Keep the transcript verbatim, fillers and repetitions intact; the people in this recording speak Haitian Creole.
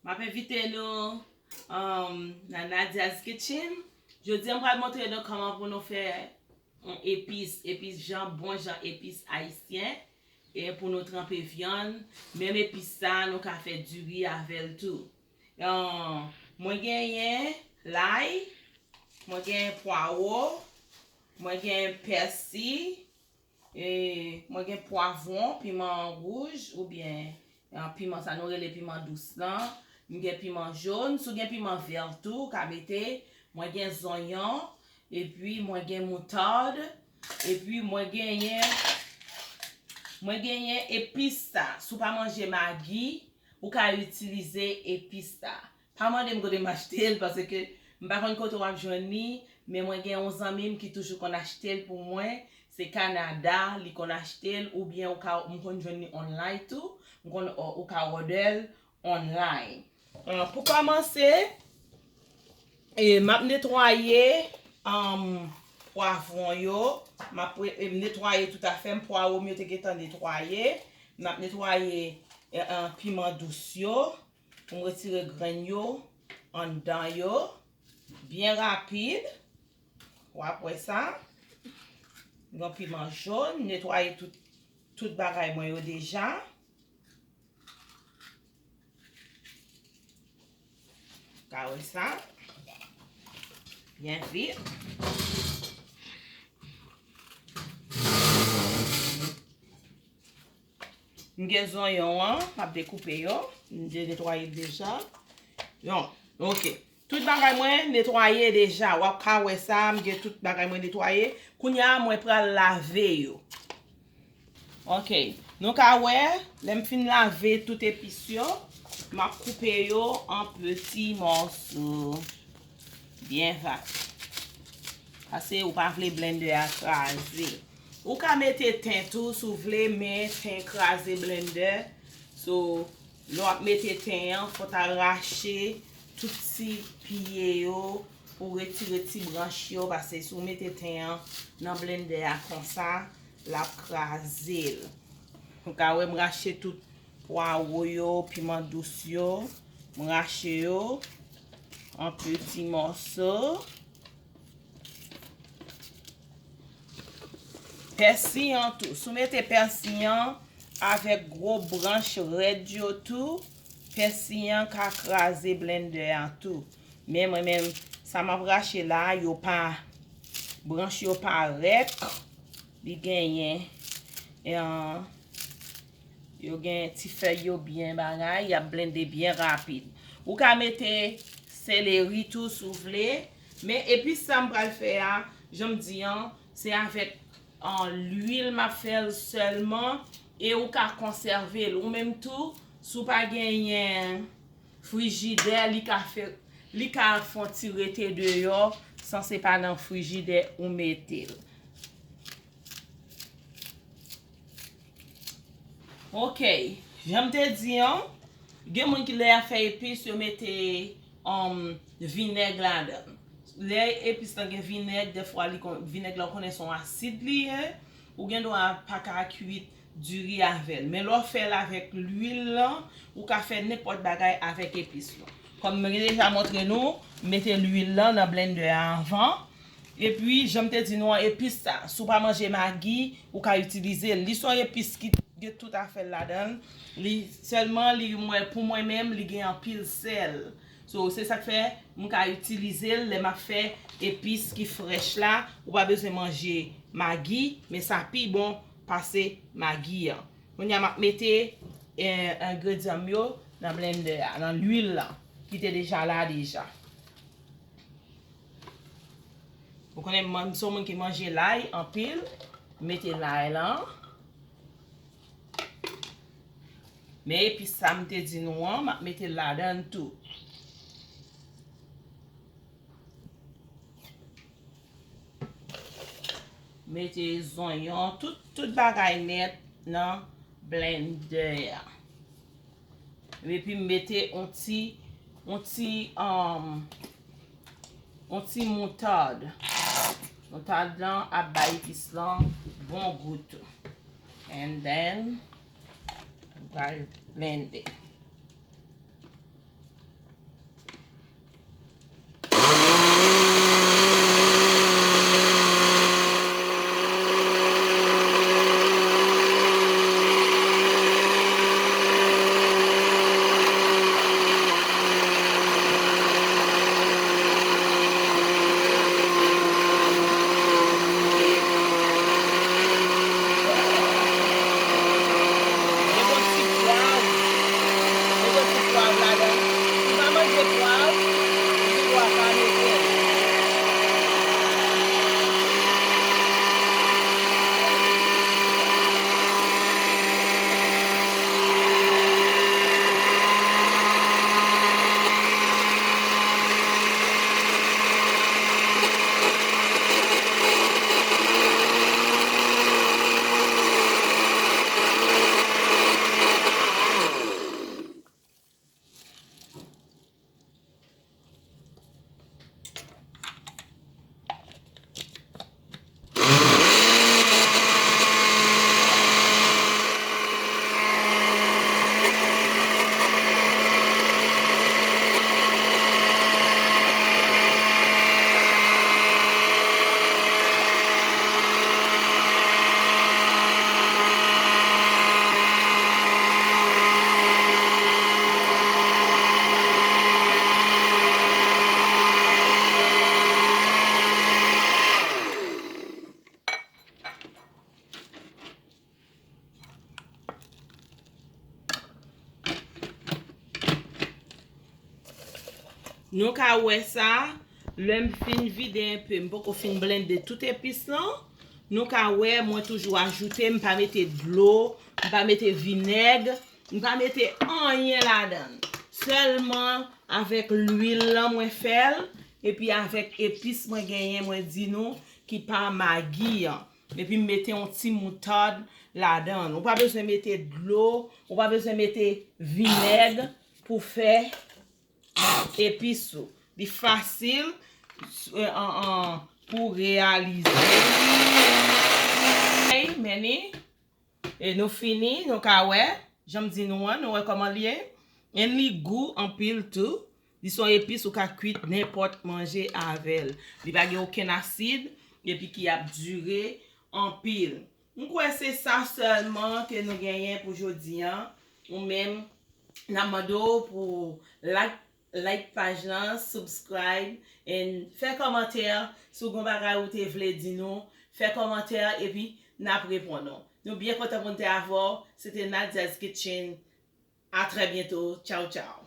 M ap envite nou um, nan Nadia's Kitchen. Jodi a, m pral montre nou kòman pou nou fè yon epis, epis jan, bon jan epis ayisyen. E pou nou tranpe vyann, menm epis sa, nou ka fè diri avè l tou. Yon, mwen genyen lay, mwen genyen pwawo, mwen genyen pèsi, e mwen gen pwavwon, piman wouj, oubyen, e, piman sa nou rele piman dous lan. M gen piman jòn, si w gen piman vè tou, ou ka mete. Mwen gen zonyon, epi mwen gen moutad, epi mwen genyen, mwen genyen epis sa. Si w pa manje magi, ou ka itilize epis sa. Pa mande m kote m achte l, paske m pa konn kote w ap jwenn li, men mwen gen yon zanmi m ki toujou konn achte l pou mwen. Se Kanada, li konn achte l, oubyen ou ka, m konn jwenn li online tou, m konn, ou ka order l online. Ah, pou kòmanse, e, m ap netwaye, um, pwavwon yo, m ap pre- e, m netwaye tout afè m, pwawo m yo te gentan netwaye, m ap netwaye, e, e, piman dous yo, pou m retire grenn yo anndan yo, byen rapid. W ap wè sa. Yon piman jòn, netwaye tout, tout bagay mwen yo deja. Ka wè sa. Byen vit. M gen zonyon an, m ap dekoupe yo. M te netwaye l deja. Yon, ok. Tout bagay mwen netwaye deja. W ap ka wè sa, m gen tout bagay mwen netwaye. Kounye a, mwen pral lave yo. Ok. Nou ka wè, lè m fin lave tout epis yo, m ap koupe yo an peti mòso. Byen vat. Paske ou pa vle blender a kraze. Ou ka mete ten tou si w vle, men ten kraze blender. So, lè w ap mete ten an, fò w ta rache tout ti pye yo pou retire ti branch yo, paske si w mete ten an nan blender a konsa, l ap kraze l. Ou ka wè m rache tout pwawo yo, piman dous yo, m rache yo an peti mòso. Pèsi an tou. Si w mete pèsi an avèk gwo branch rèd yo tou, pèsi an ka kraze blender an tou. Men mwen menm, sa m ap rache la, yo pa, branch yo pa rèk. Li genyen, e, yo gen ti fèy yo byen bagay, y ap blende byen rapid. Ou ka mete seleri tou si w vle, men epis sa m pral fè a, jan m di an, se avèk, an, lwil m ap fè l sèlman, e ou ka konsève l. Ou menm tou, si w pa genyen frijidè, li ka fè, li ka fè yon ti rete deyò, san se pa nan frijidè ou mete l. Ok, jan m te di an, gen moun ki lè y ap fè epis, yo mete, um, vinèg ladan l. Lè epis lan gen vinèg, dèfwa li kon, vinèg la ou konnen se yon asid li ye, ou gen dwa pa ka kwit diri avè l. Men lè w fè l avèk lwil lan, ou ka fè nenpòt bagay avèk epis lan. Kòm mwen deja montre nou, m mete lwil lan nan blender a anvan. Epi, jan m te di nou an, epis sa, si w pa manje magi, ou ka itilize l. Li se yon epis ki gen tout afè l ladan l. Li, sèlman, li, mwen, pou mwen menm, li gen anpil sèl. So, se sa k fè m ka itilize l lè m ap fè epis ki frèch la. Ou pa bezwen manje magi, men sa pi bon pase magi an. Kounye a, m ap mete, eh, engredyan m yo nan blender a, nan lwil la, ki te deja la deja. Ou konnen, mwen, m se yon moun ki manje lay anpil, mete lay lan. Men epis sa m te di nou an, m ap mete l ladan l tou. Mete zonyon, tout, tout bagay nèt nan blender a. Epi m mete yon ti, yon ti, um, yon ti moutad. Moutad lan ap bay epis lan bon gou tou. And then, m pral blende. Nou ka wè sa, lè m fin vide enpe, m poko fin blende tout epis lan. Nou ka wè, mwen toujou ajoute, m pa mete dlo, m pa mete vinèg, m pa mete anyen ladan l. Sèlman avèk lwil lan mwen fè l, epi avèk epis mwen genyen, mwen di nou, ki pa magi an. Epi m mete yon ti moutad ladan l. Ou pa bezwen mete dlo, ou pa bezwen mete vinèg pou fè epis ou. Li fasil, eh, an, an, pou reyalize. Hey, men li. E nou fini, nou ka wè. Jan m di nou an, nou wè kòman li ye. And li gou anpil tou. Li se yon epis ou ka kwit nenpòt manje avè l. Li pa gen okenn asid, epi ki ap dire anpil. M kwè se sa sèlman ke nou genyen pou jodi an. Ou menm, n ap mande w pou like, like paj lan, subscribe, and fè kòmantè si w gen bagay ou te vle di nou. Fè kòmantè, epi n ap reponn ou. Nou byen kontan pou n te avè w. Se te Nadia's Kitchen. A trè byento. Tchaw, tchaw.